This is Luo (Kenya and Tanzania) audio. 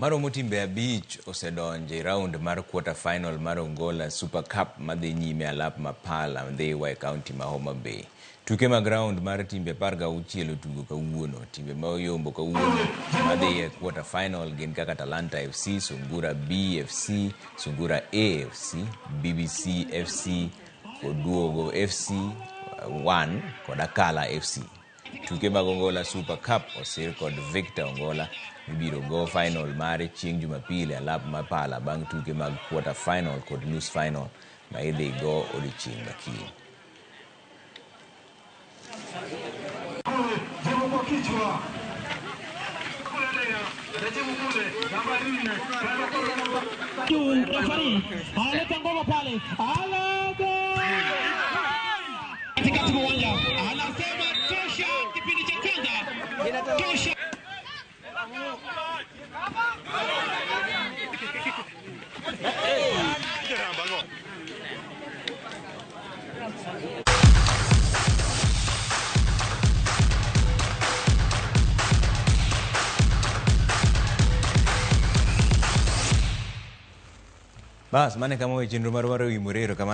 Maromo timbe 5 osedonjo e round mar quarter final mar Ongola Super Cup madhi nyime alap ma Pala Ndhiwa e kaunti ma Homa Bay. Tuke mag round mar timbe 16 otugo kawuono. Timbe ma oyombo kawuono madhi e quarter final gin kaka Talanta FC, Sungura BFC, Sungura AFC, BBC FC, Oduogo FC 1 kod Akala FC. Tuke mag Ongola Super Cup osir kod Victor Ongola ibiro go final mare chieng' Jumapil e alap ma Pala bang' tuke mag quarter final kod nus final ma idhi go odiochieng' ma kiny. Katikati mwa uwanja anasema tosha, kipindi cha kwanza tosha. Bas, mane kama we chenro marwa mar Wi Morero kamano.